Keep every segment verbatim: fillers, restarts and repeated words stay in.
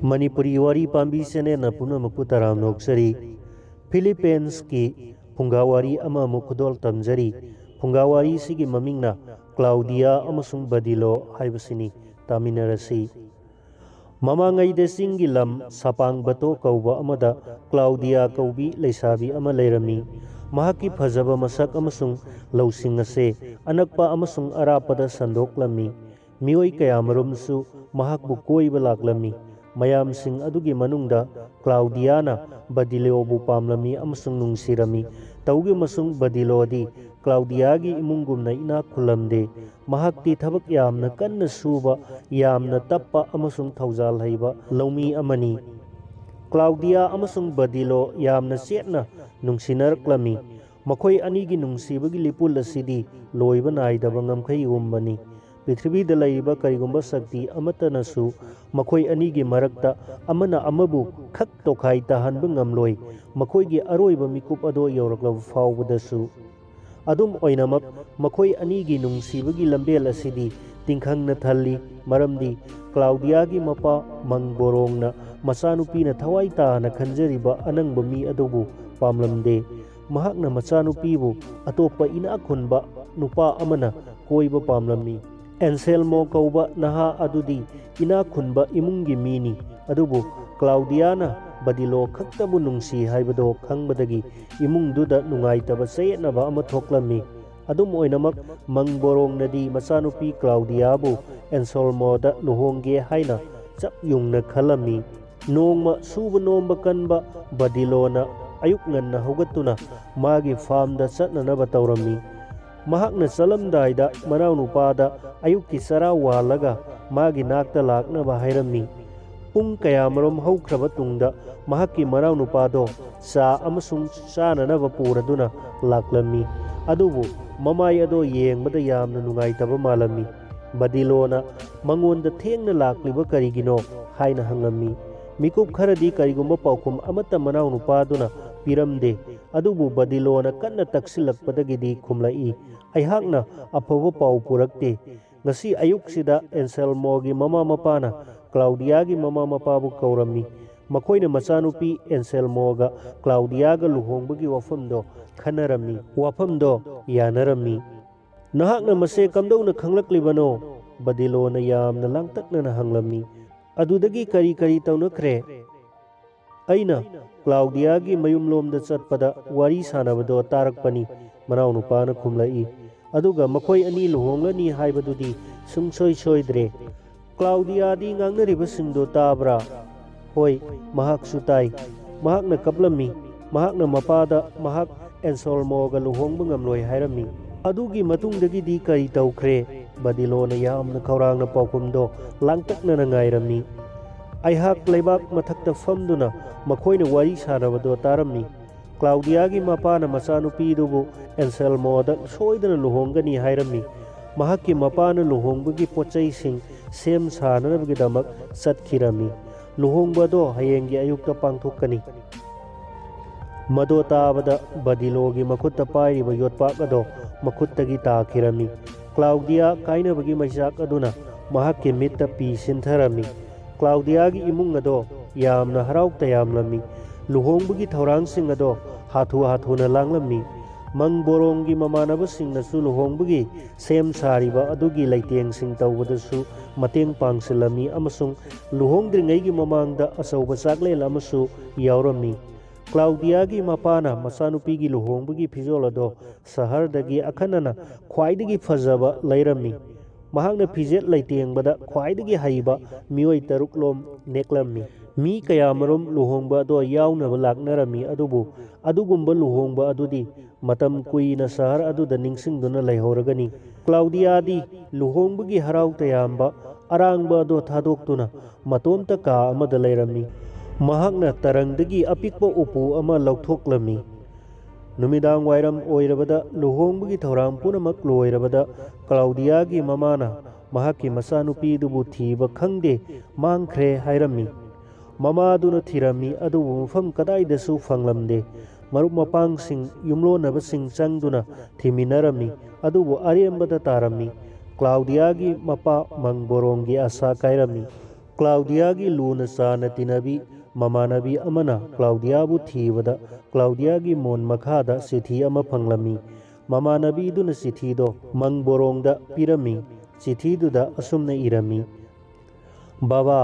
ꯃꯅꯤꯄꯨꯔꯤ ꯋꯥꯔꯤ ꯄꯥꯝꯕꯤ ꯆꯦꯅꯦꯜꯅ ꯄꯨꯝꯅꯃꯛꯄꯨ ꯇꯔꯥꯝꯅ ꯑꯣꯛꯆꯔꯤ꯫ ꯐꯤꯂꯤꯄꯤꯟꯁꯀꯤ ꯐꯨꯡꯒꯥ ꯋꯥꯔꯤ ꯑꯃꯃꯨꯛ ꯈꯨꯗꯣꯜ ꯇꯝꯖꯔꯤ꯫ ꯐꯨꯡꯒꯥ ꯋꯥꯔꯤꯁꯤꯒꯤ ꯃꯃꯤꯡꯅ ꯀ꯭ꯂꯥꯎꯗꯤꯌꯥ ꯑꯃꯁꯨꯡ ꯕꯗꯤꯂꯣ ꯍꯥꯏꯕꯁꯤꯅꯤ꯫ ꯇꯥꯃꯤꯟꯅꯔꯁꯤ꯫ ꯃꯃꯥꯡꯉꯩꯗ ꯆꯤꯡꯒꯤ ꯂꯝ ꯁꯄꯥꯡꯕꯇꯣ ꯀꯧꯕ ꯑꯃꯗ ꯀ꯭ꯂꯥꯎꯗꯤꯌꯥ ꯀꯧꯕꯤ ꯂꯩꯁꯥꯕꯤ ꯑꯃ ꯂꯩꯔꯝꯃꯤ꯫ ꯃꯍꯥꯛꯀꯤ ꯐꯖꯕ ꯃꯁꯛ ꯑꯃꯁꯨꯡ ꯂꯧꯁꯤꯡ ꯑꯁꯦ ꯑꯅꯛꯄ ꯑꯃꯁꯨꯡ ꯑꯔꯥꯞꯄꯗ ꯁꯟꯗꯣꯛꯂꯝꯃꯤ꯫ ꯃꯤꯑꯣꯏ ꯀꯌꯥꯃꯔꯨꯝꯁꯨ ꯃꯍꯥꯛꯄꯨ ꯀꯣꯏꯕ ꯂꯥꯛꯂꯝꯃꯤ꯫ ꯃꯌꯥꯝꯁꯤꯡ ꯑꯗꯨꯒꯤ ꯃꯅꯨꯡꯗ ꯀ꯭ꯂꯥꯎꯗꯤꯌꯥꯅ ꯕꯗꯤꯂꯣꯕꯨ ꯄꯥꯝꯂꯝꯃꯤ ꯑꯃꯁꯨꯡ ꯅꯨꯡꯁꯤꯔꯝꯃꯤ꯫ ꯇꯧꯒꯤꯃꯁꯨꯡ ꯕꯗꯤꯂꯣꯗꯤ ꯀ꯭ꯂꯥꯎꯗꯤꯌꯥꯒꯤ ꯏꯃꯨꯡꯒꯨꯝꯅ ꯏꯅꯥꯛ ꯈꯨꯜꯂꯝꯗꯦ꯫ ꯃꯍꯥꯛꯇꯤ ꯊꯕꯛ ꯌꯥꯝꯅ ꯀꯟꯅ ꯁꯨꯕ, ꯌꯥꯝꯅ ꯇꯞꯄ ꯑꯃꯁꯨꯡ ꯊꯧꯖꯥꯜ ꯍꯩꯕ ꯂꯧꯃꯤ ꯑꯃꯅꯤ꯫ ꯀ꯭ꯂꯥꯎꯗꯤꯌꯥ ꯑꯃꯁꯨꯡ ꯕꯗꯤꯂꯣ ꯌꯥꯝꯅ ꯆꯦꯠꯅ ꯅꯨꯡꯁꯤꯅꯔꯛꯂꯝꯃꯤ꯫ ꯃꯈꯣꯏ ꯑꯅꯤꯒꯤ ꯅꯨꯡꯁꯤꯕꯒꯤ ꯂꯤꯄꯨꯜ ꯑꯁꯤꯗꯤ ꯂꯣꯏꯕ ꯅꯥꯏꯗꯕ ꯉꯝꯈꯩꯒꯨꯝꯕꯅꯤ꯫ ꯄ꯭ꯔꯤꯊꯤꯕꯤꯗ ꯂꯩꯔꯤꯕ ꯀꯔꯤꯒꯨꯝꯕ ꯁꯛꯇꯤ ꯑꯃꯠꯇꯅꯁꯨ ꯃꯈꯣꯏ ꯑꯅꯤꯒꯤ ꯃꯔꯛꯇ ꯑꯃꯅ ꯑꯃꯕꯨ ꯈꯛ ꯇꯣꯈꯥꯏ ꯇꯥꯍꯟꯕ ꯉꯝꯂꯣꯏ, ꯃꯈꯣꯏꯒꯤ ꯑꯔꯣꯏꯕ ꯃꯤꯀꯨꯞ ꯑꯗꯣ ꯌꯧꯔꯛꯂꯕ ꯐꯥꯎꯕꯗꯁꯨ꯫ ꯑꯗꯨꯝ ꯑꯣꯏꯅꯃꯛ, ꯃꯈꯣꯏ ꯑꯅꯤꯒꯤ ꯅꯨꯡꯁꯤꯕꯒꯤ ꯂꯝꯕꯦꯜ ꯑꯁꯤꯗꯤ ꯇꯤꯡꯈꯪꯅ ꯊꯜꯂꯤ, ꯃꯔꯝꯗꯤ ꯀ꯭ꯂꯥꯎꯗꯤꯌꯥꯒꯤ ꯃꯄꯥ ꯃꯪꯕꯣꯔꯣꯡꯅ ꯃꯆꯥꯅꯨꯄꯤꯅ ꯊꯋꯥꯏ ꯇꯥꯅ ꯈꯟꯖꯔꯤꯕ ꯑꯅꯪꯕ ꯃꯤ ꯑꯗꯨꯕꯨ ꯄꯥꯝꯂꯝꯗꯦ꯫ ꯃꯍꯥꯛꯅ ꯃꯆꯥꯅꯨꯄꯤꯕꯨ ꯑꯇꯣꯞꯄ ꯏꯅꯥꯛ ꯈꯨꯟꯕ ꯅꯨꯄꯥ ꯑꯃꯅ ꯀꯣꯏꯕ ꯄꯥꯝꯂꯝꯃꯤ꯫ ꯑꯦꯟꯁꯦꯜꯃꯣ ꯀꯧꯕ ꯅꯍꯥ ꯑꯗꯨꯗꯤ ꯏꯅꯥꯛ ꯈꯨꯟꯕ ꯏꯃꯨꯡꯒꯤ ꯃꯤꯅꯤ, ꯑꯗꯨꯕꯨ ꯀ꯭ꯂꯥꯎꯗꯤꯌꯥꯅ ꯕꯗꯤꯂꯣ ꯈꯛꯇꯕꯨ ꯅꯨꯡꯁꯤ ꯍꯥꯏꯕꯗꯣ ꯈꯪꯕꯗꯒꯤ ꯏꯃꯨꯡꯗꯨꯗ ꯅꯨꯡꯉꯥꯏꯇꯕ ꯆꯌꯦꯠꯅꯕ ꯑꯃ ꯊꯣꯛꯂꯝꯃꯤ꯫ ꯑꯗꯨꯝ ꯑꯣꯏꯅꯃꯛ, ꯃꯪꯕꯣꯔꯣꯡꯅꯗꯤ ꯃꯆꯥꯅꯨꯄꯤ ꯀ꯭ꯂꯥꯎꯗꯤꯌꯥꯕꯨ ꯑꯦꯟꯁꯦꯜꯃꯣꯗ ꯂꯨꯍꯣꯡꯒꯦ ꯍꯥꯏꯅ ꯆꯞ ꯌꯨꯡꯅ ꯈꯜꯂꯝꯃꯤ꯫ ꯅꯣꯡꯃ ꯁꯨꯕ ꯅꯣꯝꯕ ꯀꯟꯕ ꯕꯗꯤꯂꯣꯅ ꯑꯌꯨꯛ ꯉꯟꯅ ꯍꯧꯒꯠꯇꯨꯅ ꯃꯥꯒꯤ ꯐꯥꯔꯝꯗ ꯆꯠꯅꯅꯕ ꯇꯧꯔꯝꯃꯤ꯫ ꯃꯍꯥꯛꯅ ꯆꯠꯂꯝꯗꯥꯏꯗ ꯃꯅꯥꯎꯅꯨꯄꯥꯗ ꯑꯌꯨꯛꯀꯤ ꯆꯔꯥ ꯋꯥꯜꯂꯒ ꯃꯥꯒꯤ ꯅꯥꯛꯇ ꯂꯥꯛꯅꯕ ꯍꯥꯏꯔꯝꯃꯤ꯫ ꯄꯨꯡ ꯀꯌꯥꯃꯔꯨꯝ ꯍꯧꯈ꯭ꯔꯕ ꯇꯨꯡꯗ ꯃꯍꯥꯛꯀꯤ ꯃꯅꯥꯎꯅꯨꯄꯥꯗꯣ ꯆꯥ ꯑꯃꯁꯨꯡ ꯆꯥꯅꯅꯕ ꯄꯨꯔꯗꯨꯅ ꯂꯥꯛꯂꯝꯃꯤ꯫ ꯑꯗꯨꯕꯨ ꯃꯃꯥꯏ ꯑꯗꯣ ꯌꯦꯡꯕꯗ ꯌꯥꯝꯅ ꯅꯨꯡꯉꯥꯏꯇꯕ ꯃꯥꯜꯂꯝꯃꯤ꯫ ꯕꯗꯤꯂꯣꯅ ꯃꯉꯣꯟꯗ ꯊꯦꯡꯅ ꯂꯥꯛꯂꯤꯕ ꯀꯔꯤꯒꯤꯅꯣ ꯍꯥꯏꯅ ꯍꯪꯂꯝꯃꯤ꯫ ꯃꯤꯀꯨꯞ ꯈꯔꯗꯤ ꯀꯔꯤꯒꯨꯝꯕ ꯄꯥꯎꯈꯨꯝ ꯑꯃꯠꯇ ꯃꯅꯥꯎꯅꯨꯄꯥꯗꯨꯅ ꯄꯤꯔꯝꯗꯦ꯫ ꯑꯗꯨꯕꯨ ꯕꯗꯤꯂꯣꯅ ꯀꯟꯅ ꯇꯛꯁꯤꯜꯂꯛꯄꯗꯒꯤꯗꯤ ꯈꯨꯝꯂꯛꯏ, "ꯑꯩꯍꯥꯛꯅ ꯑꯐꯕ ꯄꯥꯎ ꯄꯨꯔꯛꯇꯦ꯫ ꯉꯁꯤ ꯑꯌꯨꯛꯁꯤꯗ ꯑꯦꯟꯁꯦꯜꯃꯣꯒꯤ ꯃꯃꯥ ꯃꯄꯥꯅ ꯀ꯭ꯂꯥꯎꯗꯤꯌꯥꯒꯤ ꯃꯃꯥ ꯃꯄꯥꯕꯨ ꯀꯧꯔꯝꯃꯤ꯫ ꯃꯈꯣꯏꯅ ꯃꯆꯥꯅꯨꯄꯤ ꯑꯦꯟꯁꯦꯜꯃꯣꯒ ꯀ꯭ꯂꯥꯎꯗꯤꯌꯥꯒ ꯂꯨꯍꯣꯡꯕꯒꯤ ꯋꯥꯐꯝꯗꯣ ꯈꯟꯅꯔꯝꯃꯤ꯫ ꯋꯥꯐꯝꯗꯣ ꯌꯥꯅꯔꯝꯃꯤ꯫ "ꯅꯍꯥꯛꯅ ꯃꯁꯦ ꯀꯝꯗꯧꯅ ꯈꯪꯂꯛꯂꯤꯕꯅꯣ?" ꯕꯗꯤꯂꯣꯅ ꯌꯥꯝꯅ ꯂꯥꯡꯇꯛꯅꯅ ꯍꯪꯂꯝꯃꯤ꯫ "ꯑꯗꯨꯗꯒꯤ ꯀꯔꯤ ꯀꯔꯤ ꯇꯧꯅꯈ꯭ꯔꯦ?" "ꯑꯩꯅ ꯀ꯭ꯂꯥꯎꯗꯤꯌꯥꯒꯤ ꯃꯌꯨꯝꯂꯣꯝꯗ ꯆꯠꯄꯗ ꯋꯥꯔꯤ ꯁꯥꯟꯅꯕꯗꯣ ꯇꯥꯔꯛꯄꯅꯤ", ꯃꯅꯥꯎꯅꯨꯄꯥꯅ ꯈꯨꯝꯂꯛꯏ꯫ "ꯑꯗꯨꯒ ꯃꯈꯣꯏ ꯑꯅꯤ ꯂꯨꯍꯣꯡꯂꯅꯤ ꯍꯥꯏꯕꯗꯨꯗꯤ ꯁꯨꯡꯁꯣꯏ ꯁꯣꯏꯗ꯭ꯔꯦ꯫ ꯀ꯭ꯂꯥꯎꯗꯤꯌꯥꯗꯤ ꯉꯥꯡꯅꯔꯤꯕꯁꯤꯡꯗꯣ ꯇꯥꯕ꯭ꯔꯥ?" "ꯍꯣꯏ, ꯃꯍꯥꯛꯁꯨ ꯇꯥꯏ꯫ ꯃꯍꯥꯛꯅ ꯀꯞꯂꯝꯃꯤ꯫ ꯃꯍꯥꯛꯅ ꯃꯄꯥꯗ ꯃꯍꯥꯛ ꯑꯦꯟꯁꯣꯜꯃꯣꯒ ꯂꯨꯍꯣꯡꯕ ꯉꯝꯂꯣꯏ ꯍꯥꯏꯔꯝꯃꯤ꯫ ꯑꯗꯨꯒꯤ ꯃꯇꯨꯡꯗꯒꯤꯗꯤ ꯀꯔꯤ ꯇꯧꯈ꯭ꯔꯦ?" ꯕꯗꯤꯂꯣꯅ ꯌꯥꯝꯅ ꯈꯧꯔꯥꯡꯅ ꯄꯥꯎꯈꯨꯝꯗꯣ ꯂꯥꯡꯇꯛꯅꯅ ꯉꯥꯏꯔꯝꯃꯤ꯫ "ꯑꯩꯍꯥꯛ ꯂꯩꯕꯥꯛ ꯃꯊꯛꯇ ꯐꯝꯗꯨꯅ ꯃꯈꯣꯏꯅ ꯋꯥꯔꯤ ꯁꯥꯟꯅꯕꯗꯣ ꯇꯥꯔꯝꯃꯤ꯫ ꯀ꯭ꯂꯥꯎꯗꯤꯌꯥꯒꯤ ꯃꯄꯥꯅ ꯃꯆꯥꯅꯨꯄꯤꯗꯨꯕꯨ ꯑꯦꯟꯁꯦꯜꯃꯣꯗ ꯁꯣꯏꯗꯅ ꯂꯨꯍꯣꯡꯒꯅꯤ ꯍꯥꯏꯔꯝꯃꯤ꯫ ꯃꯍꯥꯛꯀꯤ ꯃꯄꯥꯅ ꯂꯨꯍꯣꯡꯕꯒꯤ ꯄꯣꯠꯆꯩꯁꯤꯡ ꯁꯦꯝ ꯁꯥꯅꯅꯕꯒꯤꯗꯃꯛ ꯆꯠꯈꯤꯔꯝꯃꯤ꯫ ꯂꯨꯍꯣꯡꯕ ꯑꯗꯣ ꯍꯌꯦꯡꯒꯤ ꯑꯌꯨꯛꯇ ꯄꯥꯡꯊꯣꯛꯀꯅꯤ꯫" ꯃꯗꯣ ꯇꯥꯕꯗ ꯕꯗꯤꯂꯣꯒꯤ ꯃꯈꯨꯠꯇ ꯄꯥꯏꯔꯤꯕ ꯌꯣꯠꯄꯥꯛ ꯑꯗꯣ ꯃꯈꯨꯠꯇꯒꯤ ꯇꯥꯈꯤꯔꯝꯃꯤ꯫ ꯀ꯭ꯂꯥꯎꯗꯤꯌꯥ ꯀꯥꯏꯅꯕꯒꯤ ꯃꯩꯆꯥꯛ ꯑꯗꯨꯅ ꯃꯍꯥꯛꯀꯤ ꯃꯤꯠꯇ ꯄꯤ ꯁꯤꯟꯊꯔꯝꯃꯤ꯫ ꯀ꯭ꯂꯥꯎꯗꯤꯌꯥꯒꯤ ꯏꯃꯨꯡ ꯑꯗꯣ ꯌꯥꯝꯅ ꯍꯔꯥꯎ ꯇꯌꯥꯝꯂꯝꯃꯤ꯫ ꯂꯨꯍꯣꯡꯕꯒꯤ ꯊꯧꯔꯥꯡꯁꯤꯡ ꯑꯗꯣ ꯍꯥꯊꯨ ꯍꯥꯊꯨꯅ ꯂꯥꯡꯂꯝꯃꯤ꯫ ꯃꯪ ꯕꯣꯔꯣꯡꯒꯤ ꯃꯃꯥꯟꯅꯕꯁꯤꯡꯅꯁꯨ ꯂꯨꯍꯣꯡꯕꯒꯤ ꯁꯦꯝ ꯁꯥꯔꯤꯕ ꯑꯗꯨꯒꯤ ꯂꯩꯇꯦꯡꯁꯤꯡ ꯇꯧꯕꯗꯁꯨ ꯃꯇꯦꯡ ꯄꯥꯡꯁꯤꯜꯂꯝꯃꯤ ꯑꯃꯁꯨꯡ ꯂꯨꯍꯣꯡꯗ꯭ꯔꯤꯉꯩꯒꯤ ꯃꯃꯥꯡꯗ ꯑꯆꯧꯕ ꯆꯥꯛꯂꯦꯟ ꯑꯃꯁꯨ ꯌꯥꯎꯔꯝꯃꯤ꯫ ꯀ꯭ꯂꯥꯎꯗꯤꯌꯥꯒꯤ ꯃꯄꯥꯅ ꯃꯆꯥꯅꯨꯄꯤꯒꯤ ꯂꯨꯍꯣꯡꯕꯒꯤ ꯐꯤꯖꯣꯜ ꯑꯗꯣ ꯁꯍꯔꯗꯒꯤ ꯑꯈꯟꯅꯅ ꯈ꯭ꯋꯥꯏꯗꯒꯤ ꯐꯖꯕ ꯂꯩꯔꯝꯃꯤ꯫ ꯃꯍꯥꯛꯅ ꯐꯤꯖꯦꯠ ꯂꯩꯇꯦꯡꯕꯗ ꯈ꯭ꯋꯥꯏꯗꯒꯤ ꯍꯩꯕ ꯃꯤꯑꯣꯏ ꯇꯔꯨꯛꯂꯣꯝ ꯅꯦꯛꯂꯝꯃꯤ꯫ ꯃꯤ ꯀꯌꯥꯃꯔꯨꯝ ꯂꯨꯍꯣꯡꯕ ꯑꯗꯣ ꯌꯥꯎꯅꯕ ꯂꯥꯛꯅꯔꯝꯃꯤ, ꯑꯗꯨꯕꯨ ꯑꯗꯨꯒꯨꯝꯕ ꯂꯨꯍꯣꯡꯕ ꯑꯗꯨꯗꯤ ꯃꯇꯝ ꯀꯨꯏꯅ ꯁꯍꯔ ꯑꯗꯨꯗ ꯅꯤꯡꯁꯤꯡꯗꯨꯅ ꯂꯩꯍꯧꯔꯒꯅꯤ꯫ ꯀ꯭ꯂꯥꯎꯗꯤꯌꯥꯗꯤ ꯂꯨꯍꯣꯡꯕꯒꯤ ꯍꯔꯥꯎ ꯇꯌꯥꯝꯕ ꯑꯔꯥꯡꯕ ꯑꯗꯣ ꯊꯥꯗꯣꯛꯇꯨꯅ ꯃꯇꯣꯝꯇ ꯀꯥ ꯑꯃꯗ ꯂꯩꯔꯝꯃꯤ꯫ ꯃꯍꯥꯛꯅ ꯇꯔꯪꯗꯒꯤ ꯑꯄꯤꯛꯄ ꯎꯄꯨ ꯑꯃ ꯂꯧꯊꯣꯛꯂꯝꯃꯤ꯫ ꯅꯨꯃꯤꯗꯥꯡ ꯋꯥꯏꯔꯝ ꯑꯣꯏꯔꯕꯗ, ꯂꯨꯍꯣꯡꯕꯒꯤ ꯊꯧꯔꯥꯡ ꯄꯨꯝꯅꯃꯛ ꯂꯣꯏꯔꯕꯗ, ꯀ꯭ꯂꯥꯎꯗꯤꯌꯥꯒꯤ ꯃꯃꯥꯅ ꯃꯍꯥꯛꯀꯤ ꯃꯆꯥꯅꯨꯄꯤꯗꯨꯕꯨ ꯊꯤꯕ ꯈꯪꯗꯦ, ꯃꯥꯡꯈ꯭ꯔꯦ ꯍꯥꯏꯔꯝꯃꯤ꯫ ꯃꯃꯥꯗꯨꯅ ꯊꯤꯔꯝꯃꯤ, ꯑꯗꯨꯕꯨ ꯃꯐꯝ ꯀꯗꯥꯏꯗꯁꯨ ꯐꯪꯂꯝꯗꯦ꯫ ꯃꯔꯨꯞ ꯃꯄꯥꯡꯁꯤꯡ, ꯌꯨꯝꯂꯣꯟꯅꯕꯁꯤꯡ ꯆꯪꯗꯨꯅ ꯊꯤꯃꯤꯟꯅꯔꯝꯃꯤ, ꯑꯗꯨꯕꯨ ꯑꯔꯦꯝꯕꯗ ꯇꯥꯔꯝꯃꯤ꯫ ꯀ꯭ꯂꯥꯎꯗꯤꯌꯥꯒꯤ ꯃꯄꯥ ꯃꯪꯕꯣꯔꯣꯡꯒꯤ ꯑꯁꯥ ꯀꯥꯏꯔꯝꯃꯤ꯫ ꯀ꯭ꯂꯥꯎꯗꯤꯌꯥꯒꯤ ꯂꯨꯅ ꯆꯥꯟꯅ ꯇꯤꯟꯅꯕꯤ ꯃꯃꯥꯟꯅꯕꯤ ꯑꯃꯅ ꯀ꯭ꯂꯥꯎꯗꯤꯌꯥꯕꯨ ꯊꯤꯕꯗ ꯀ꯭ꯂꯥꯎꯗꯤꯌꯥꯒꯤ ꯃꯣꯟ ꯃꯈꯥꯗ ꯆꯤꯊꯤ ꯑꯃ ꯐꯪꯂꯝꯃꯤ꯫ ꯃꯃꯥꯟꯅꯕꯤꯗꯨꯅ ꯆꯤꯊꯤꯗꯣ ꯃꯪꯕꯣꯔꯣꯡꯗ ꯄꯤꯔꯝꯃꯤ꯫ ꯆꯤꯊꯤꯗꯨꯗ ꯑꯁꯨꯝꯅ ꯏꯔꯝꯃꯤ, "ꯕꯥꯕꯥ,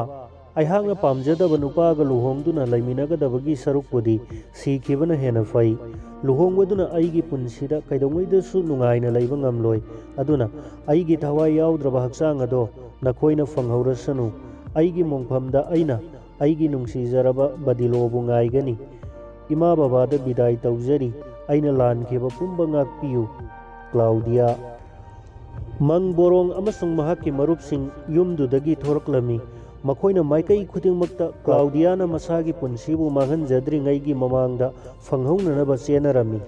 ꯑꯩꯍꯥꯛꯅ ꯄꯥꯝꯖꯗꯕ ꯅꯨꯄꯥꯒ ꯂꯨꯍꯣꯡꯗꯨꯅ ꯂꯩꯃꯤꯟꯅꯒꯗꯕꯒꯤ ꯁꯔꯨꯛꯄꯨꯗꯤ ꯁꯤꯈꯤꯕꯅ ꯍꯦꯟꯅ ꯐꯩ꯫ ꯂꯨꯍꯣꯡꯕꯗꯨꯅ ꯑꯩꯒꯤ ꯄꯨꯟꯁꯤꯗ ꯀꯩꯗꯧꯉꯩꯗꯁꯨ ꯅꯨꯡꯉꯥꯏꯅ ꯂꯩꯕ ꯉꯝꯂꯣꯏ꯫ ꯑꯗꯨꯅ ꯑꯩꯒꯤ ꯊꯋꯥꯏ ꯌꯥꯎꯗ꯭ꯔꯕ ꯍꯛꯆꯥꯡ ꯑꯗꯣ ꯅꯈꯣꯏꯅ ꯐꯪꯍꯧꯔꯁꯅꯨ꯫ ꯑꯩꯒꯤ ꯃꯣꯡꯐꯝꯗ ꯑꯩꯅ ꯑꯩꯒꯤ ꯅꯨꯡꯁꯤꯖꯔꯕ ꯕꯗꯤꯂꯣꯕꯨ ꯉꯥꯏꯒꯅꯤ꯫ ꯏꯃꯥ ꯕꯕꯥꯗ ꯕꯤꯗꯥꯏ ꯇꯧꯖꯔꯤ꯫ ꯑꯩꯅ ꯂꯥꯟꯈꯤꯕ ꯄꯨꯝꯕ ꯉꯥꯛꯄꯤꯌꯨ꯫ ꯀ꯭ꯂꯥꯎꯗꯤꯌꯥ꯫" ꯃꯪ ꯕꯣꯔꯣꯡ ꯑꯃꯁꯨꯡ ꯃꯍꯥꯛꯀꯤ ꯃꯔꯨꯞꯁꯤꯡ ꯌꯨꯝꯗꯨꯗꯒꯤ ꯊꯣꯔꯛꯂꯝꯃꯤ꯫ ꯃꯈꯣꯏꯅ ꯃꯥꯏꯀꯩ ꯈꯨꯗꯤꯡꯃꯛꯇ ꯀ꯭ꯂꯥꯎꯗꯤꯌꯥꯅ ꯃꯁꯥꯒꯤ ꯄꯨꯟꯁꯤꯕꯨ ꯃꯥꯡꯍꯟꯖꯗ꯭ꯔꯤꯉꯩꯒꯤ ꯃꯃꯥꯡꯗ ꯐꯪꯍꯧꯅꯅꯕ ꯆꯦꯟꯅꯔꯝꯃꯤ꯫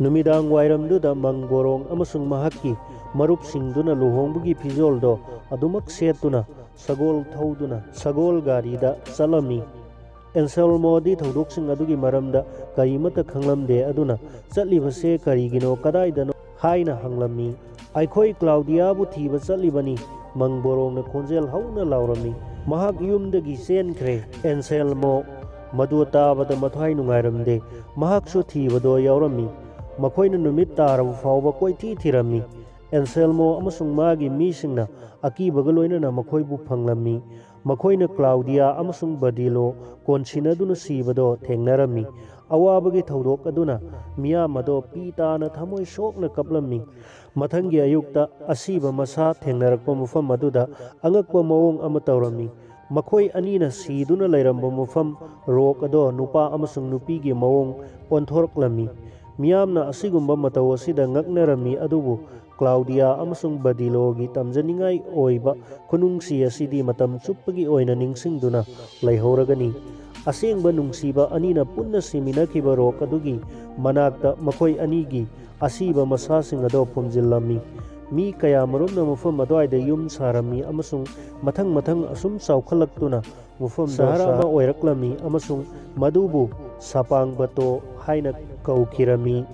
ꯅꯨꯃꯤꯗꯥꯡ ꯋꯥꯏꯔꯝꯗꯨꯗ ꯃꯪ ꯕꯣꯔꯣꯡ ꯑꯃꯁꯨꯡ ꯃꯍꯥꯛꯀꯤ ꯃꯔꯨꯞꯁꯤꯡꯗꯨꯅ ꯂꯨꯍꯣꯡꯕꯒꯤ ꯐꯤꯖꯣꯜꯗꯣ ꯑꯗꯨꯃꯛ ꯁꯦꯠꯇꯨꯅ ꯁꯒꯣꯜ ꯊꯧꯗꯨꯅ ꯁꯒꯣꯜ ꯒꯥꯔꯤꯗ ꯆꯠꯂꯝꯃꯤ꯫ ꯑꯦꯟꯁꯦꯜꯃꯣꯗꯤ ꯊꯧꯗꯣꯛꯁꯤꯡ ꯑꯗꯨꯒꯤ ꯃꯔꯝꯗ ꯀꯔꯤꯃꯠꯇ ꯈꯪꯂꯝꯗꯦ, ꯑꯗꯨꯅ "ꯆꯠꯂꯤꯕꯁꯦ ꯀꯔꯤꯒꯤꯅꯣ, ꯀꯗꯥꯏꯗꯅꯣ?" ꯍꯥꯏꯅ ꯍꯪꯂꯝꯃꯤ꯫ "ꯑꯩꯈꯣꯏ ꯀ꯭ꯂꯥꯎꯗꯤꯌꯥꯕꯨ ꯊꯤꯕ ꯆꯠꯂꯤꯕꯅꯤ", ꯃꯪ ꯕꯣꯔꯣꯡꯅ ꯈꯣꯟꯖꯦꯜ ꯍꯧꯅ ꯂꯥꯎꯔꯝꯃꯤ꯫ "ꯃꯍꯥꯛ ꯌꯨꯝꯗꯒꯤ ꯆꯦꯟꯈ꯭ꯔꯦ꯫" ꯑꯦꯟꯁꯦꯜꯃꯣ ꯃꯗꯨ ꯇꯥꯕꯗ ꯃꯊ꯭ꯋꯥꯏ ꯅꯨꯡꯉꯥꯏꯔꯝꯗꯦ꯫ ꯃꯍꯥꯛꯁꯨ ꯊꯤꯕꯗꯣ ꯌꯥꯎꯔꯝꯃꯤ꯫ ꯃꯈꯣꯏꯅ ꯅꯨꯃꯤꯠ ꯇꯥꯔꯕ ꯐꯥꯎꯕ ꯀꯣꯏꯊꯤ ꯊꯤꯔꯝꯃꯤ꯫ ꯑꯦꯟꯁꯦꯜꯃꯣ ꯑꯃꯁꯨꯡ ꯃꯥꯒꯤ ꯃꯤꯁꯤꯡꯅ ꯑꯀꯤꯕꯒ ꯂꯣꯏꯅꯅ ꯃꯈꯣꯏꯕꯨ ꯐꯪꯂꯝꯃꯤ꯫ ꯃꯈꯣꯏꯅ ꯀ꯭ꯂꯥꯎꯗꯤꯌꯥ ꯑꯃꯁꯨꯡ ꯕꯗꯤꯂꯣ ꯀꯣꯟꯁꯤꯟꯅꯗꯨꯅ ꯁꯤꯕꯗꯣ ꯊꯦꯡꯅꯔꯝꯃꯤ꯫ ꯑꯋꯥꯕꯒꯤ ꯊꯧꯗꯣꯛ ꯑꯗꯨꯅ ꯃꯤꯌꯥꯝ ꯑꯗꯣ ꯄꯤ ꯇꯥꯅ ꯊꯃꯣꯏ ꯁꯣꯛꯅ ꯀꯞꯂꯝꯃꯤ꯫ ꯃꯊꯪꯒꯤ ꯑꯌꯨꯛꯇ ꯑꯁꯤꯕ ꯃꯁꯥ ꯊꯦꯡꯅꯔꯛꯄ ꯃꯐꯝ ꯑꯗꯨꯗ ꯑꯉꯛꯄ ꯃꯑꯣꯡ ꯑꯃ ꯇꯧꯔꯝꯃꯤ꯫ ꯃꯈꯣꯏ ꯑꯅꯤꯅ ꯁꯤꯗꯨꯅ ꯂꯩꯔꯝꯕ ꯃꯐꯝ, ꯔꯣꯛ ꯑꯗꯣ ꯅꯨꯄꯥ ꯑꯃꯁꯨꯡ ꯅꯨꯄꯤꯒꯤ ꯃꯑꯣꯡ ꯑꯣꯟꯊꯣꯔꯛꯂꯝꯃꯤ꯫ ꯃꯤꯌꯥꯝꯅ ꯑꯁꯤꯒꯨꯝꯕ ꯃꯇꯧ ꯑꯁꯤꯗ ꯉꯛꯅꯔꯝꯃꯤ, ꯑꯗꯨꯕꯨ ꯀ꯭ꯂꯥꯎꯗꯤꯌꯥ ꯑꯃꯁꯨꯡ ꯕꯗꯤꯂꯣꯒꯤ ꯇꯝꯖꯅꯤꯡꯉꯥꯏ ꯑꯣꯏꯕ ꯈꯨꯅꯨꯡꯁꯤ ꯑꯁꯤꯗꯤ ꯃꯇꯝ ꯆꯨꯞꯄꯒꯤ ꯑꯣꯏꯅ ꯅꯤꯡꯁꯤꯡꯗꯨꯅ ꯂꯩꯍꯧꯔꯒꯅꯤ꯫ ꯑꯁꯦꯡꯕ ꯅꯨꯡꯁꯤꯕ ꯑꯅꯤꯅ ꯄꯨꯟꯅ ꯁꯤꯃꯤꯟꯅꯈꯤꯕ ꯔꯣꯛ ꯑꯗꯨꯒꯤ ꯃꯅꯥꯛꯇ ꯃꯈꯣꯏ ꯑꯅꯤꯒꯤ ꯑꯁꯤꯕ ꯃꯁꯥꯁꯤꯡ ꯑꯗꯣ ꯐꯨꯝꯖꯤꯜꯂꯝꯃꯤ꯫ ꯃꯤ ꯀꯌꯥꯃꯔꯨꯝꯅ ꯃꯐꯝ ꯑꯗꯨꯋꯥꯏꯗ ꯌꯨꯝ ꯁꯥꯔꯝꯃꯤ ꯑꯃꯁꯨꯡ ꯃꯊꯪ ꯃꯊꯪ ꯑꯁꯨꯝ ꯆꯥꯎꯈꯠꯂꯛꯇꯨꯅ ꯃꯐꯝꯗꯣ ꯁꯍꯔ ꯁꯍꯔ ꯑꯃ ꯑꯣꯏꯔꯛꯂꯝꯃꯤ ꯑꯃꯁꯨꯡ ꯃꯗꯨꯕꯨ ꯁꯥꯄꯥꯡꯕꯇꯣ ꯍꯥꯏꯅ ꯀꯧꯈꯤꯔꯝꯃꯤ꯫